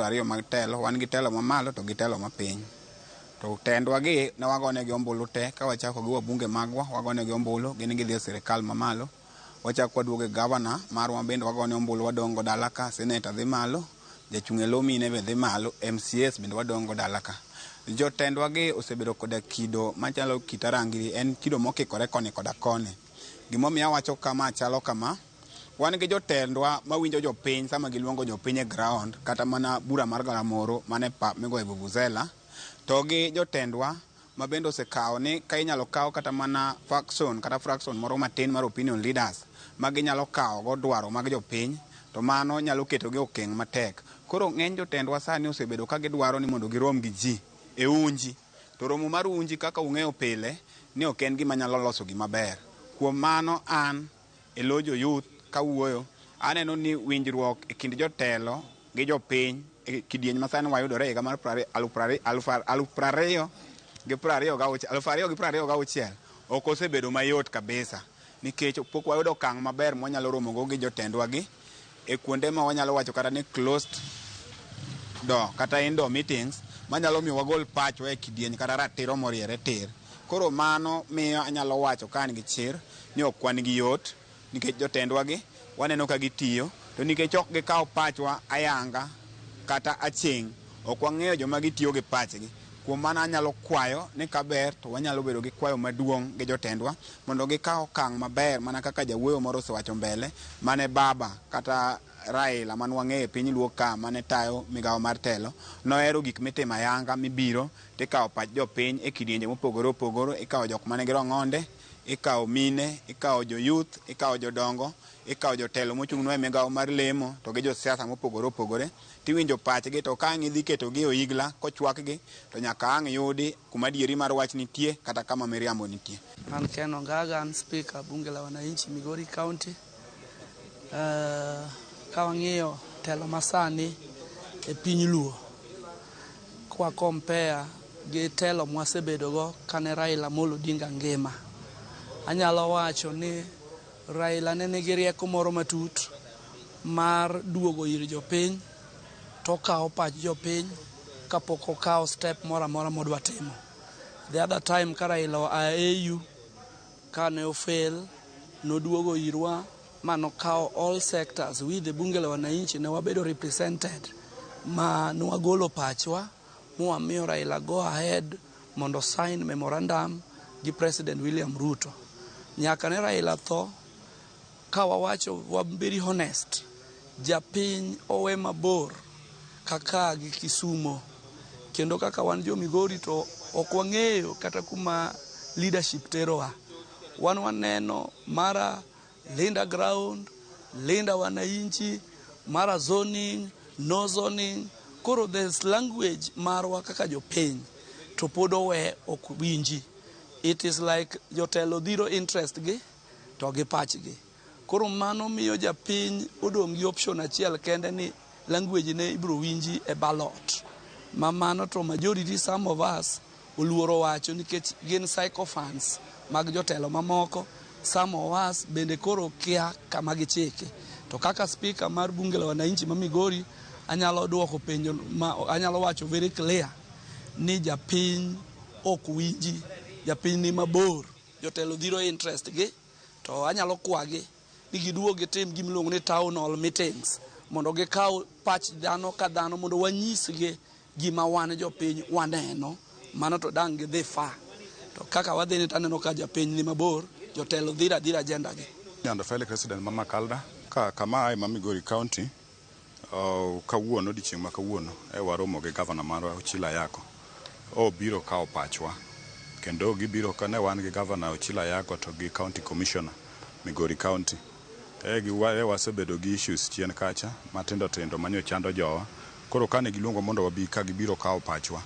nyendo ariyo mag telo. Wan gi telo mamalo to gi telo mapiny. To tendwa gi ne wagonegi ombulu te ka wachako gi wabunge magwa, wagonegi ombulu, gin gidhi e sirikal mamalo. Wachako waduogo e gavana marwa bende wagone ombulu, wadong' go dala ka, seneta dhi malo, jachung' e lo mine be dhi malo, MCAs bende wadong' go dala ka. Jotendwa gi osebedo koda kido machalo kit arangiri, en kido mokikore koni koda koni. Gimomiyo awacho kama chalo kama, wan gi jotendwa mawinjo jopiny sama giluongo jopiny e ground, kata mana bura mar galamoro mane pap migoye vuvuzela, to gi jotendwa ma bende osekawo ni ka inyalo kaw kata mana faction kata fraction moro matin mar opinion leaders ma ginyalo kawo go dwaro mag jopiny, to mano nyalo keto gi okeng' matek. Koro ng'eny jotendwa sani osebedo ka gidwaro ni mondo girom gi ji e unji. To romo mar unji kaka ung'eyo pile ni ok en gima nyalo loso gima ber. Kuom mano an e lo jo youth kawuoyo, aneno ni winjruok e kind jotelo gi jopiny e kidieny ma sani wayudore e higa mar 2026, 2026 ok osebedo mayot kabisa, nikech pok wayudo okang' maber mwanyalo romogo gi jotendwa gi e kuonde ma wanyalo wacho kata ni closed door kata indoor meetings manyalo miyo wagol pachwa e kidieny kata ratiro moriere tir. Koro mano miyo anyalo wacho ka an gi chir ni ok wan gi yot, nikech jotendwa gi waneno ka gitiyo, to nikech ok gikaw pachwa ayanga kata aching', ok wang'eyo joma gitiyo gi pachgi. Kuom mano anyalo kwayo ni kaber to wanyalo bedo gi kwayo maduong' gi jotendwa mondo gikaw okang' maber, mana kaka jawuoyo moro osewacho mbele mane baba kata Raila mane wang'eyo e piny Luo ka mane tayo migawo mar telo, nohero gik mitimo ayanga, mibiro tikawo pach jopiny e kidienje mopogore opogore. Ikawo jok manigi rong'onde, ikawo mine, ikawo jo youth, ikawo jodongo, ikawo jotelo mochung'nwa e migawo mar lemo to gi josiasa mopogore opogore, tiwinjo pachgi, to ka ang' idhi ketogi e oigla kochwakgi to nyaka ang' yudi kuma adieri mar wach nitie kata kama miriambo nitie. An Ken Ongaga, an Speaker Bunge la Wananchi Migori County. Ka wang'iyo telo masani e piny Luo, kwa compare gi telo mwasebedo go kane Raila Amolo Odinga ngima, anyalo wacho ni Raila ne nigi rieko moro matut mar duogo ir jopiny to okawo pach jopiny kapok okawo step moro amora modwa timo. The other time ka Raila oa AU kane ofail, noduogo irwa ma nokawo all sectors. We the Bunge la Wananchi ne wabedo represented ma nwagolo pachwa mwamiyo Raila go ahead mondo sign memorandum gi President William Ruto. Nyaka ne Raila tho, ka wawacho wa very honest, japiny owe mabor kaka gi Kisumo, kendo kaka wan jo Migori to ok wang'eyo kata kuma leadership terowa. Wan waneno mara linda ground, linda wananchi, mara zoning, no zoning. Koro there's language marwa kaka jopiny to pod owe ok winji. It is like jotelo dhiro interest gi to gi pachgi. Koro mano miyo japiny odong' gi option achiel kende ni language ne ibiro winji e ballot. Ma mano to majority, some of us oluoro wacho nikech gin sycophants mag jotelo mamoko. Some of us bende koro kia kama gichike. To kaka Speaker mar Bunge la Wananchi ma Migori, anyalo duoko penjo ma anyalo wacho very clear ni japiny ok winji, japiny ni mabor, jotelo dhiro interest gi, to anyalo kwagi ni giduog gitim gimiluongo ni town hall meetings mondo gikaw pach dhano ka dhano mondo wanyisgi gima wan jopiny waneno. Mano to dang' gidhi fa to kaka wadhi ni taneno ka japiny ni mabor, jotelo dhiro adhira agenda gi. Nyando Felix, resident ma Makalda ka kama ae ma Migori County. Kawuono, odiochieng' ma kawuono e waromo gi gavana marwa Ochilo Ayako. Obiro kawo pachwa kendo gibiro ka ne wan gi gavana Ochilo Ayako to gi county commissioner Migori County. E wasebedo gi issues chien kacha matindo tindo manyo chando jowa. Koro kane giluongo mondo wabi ka gibiro kawo pachwa,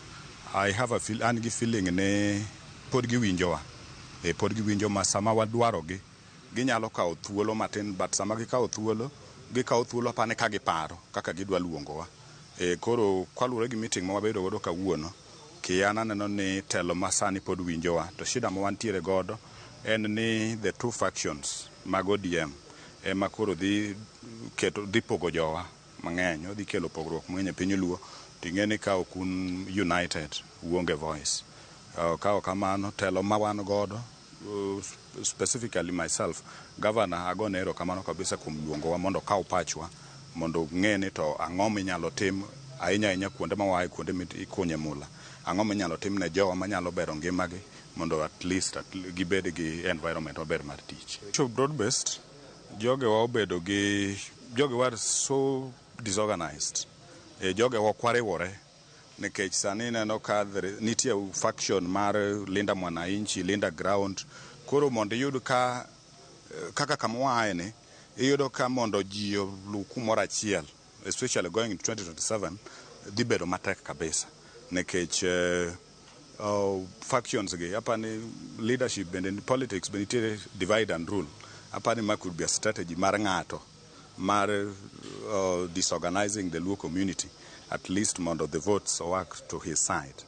I have a feel, an gi feeling ni pod giwinjowa. Pod giwinjo ma sama wadwarogi ginyalo kawo thuolo matin, but sama gikawo thuolo, gikawo thuolo apani ka giparo kaka gidwa luongowa. Koro kaluwore gi meeting ma wabedo godo kawuono, kian aneno ni telo masani pod winjowa, to shida ma wantiere godo en ni the two factions mag ODM ema koro dhi keto dhi pogo jowa. mang'eny, odhi kelo pogruok mang'eny e piny Luo. Ting'e ni ka ok un united, uonge voice. Ka ok kamano, telo ma wan godo, specifically myself, governor agone erokamano kabisa kuom luongowa mondo okaw pachwa, mondo ong'e ni to ang'o minyalo tim ahinya ahinya kuonde ma waaye, kuonde mikunye mula, ang'o minyalo tim ne jowa manyalo bero ngimagi mondo at least gibed gi environment maber mar tich. So broad based, jogewa obedo gi jogewa are so disorganized. Jogewa ok wariwore nikech sani ineno ka nitie faction mar Linda Mwananchi, Linda Ground. Koro mondo iyud ka kaka kama waaye ni, iyudo ka mondo ji oluw kumoro achiel, especially going into 2027, dhi bedo matek kabisa nikech factions gi apani leadership bende politics bende nitiere divide and rule. Apani ma could be a strategy mar ng'ato mar disorganizing the Luo community, at least mondo the votes work to his side.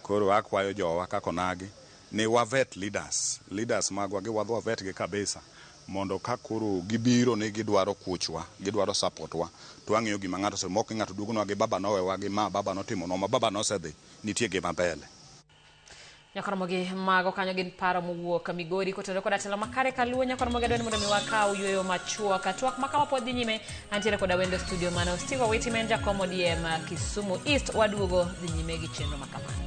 Koro akwayo jowa kaka onagi ni wavet leaders magwa gi wadhi wavet gi kabisa mondo ka koro gibiro ni gidwaro kuchwa, gidwaro support wa, to wang'iyo gima ng'ato ose mok ng'ato duogonwa gi baba nowewa gi ma baba notimonwa ma baba nosedhi nitie gima mbele. Nyakoromogi mago kanyo gin paro mowuok Migori kotenore koda telo makare kaluo. Nyakoromogi adwani mondo mi wakaw yueyo machuok. Twak ma kama pod dhi nyime. Antiere koda wendo studio mano Steve Owiti ma en jakom ODM Kisumu East. Waduogo dhi nyime gi chenro makamano.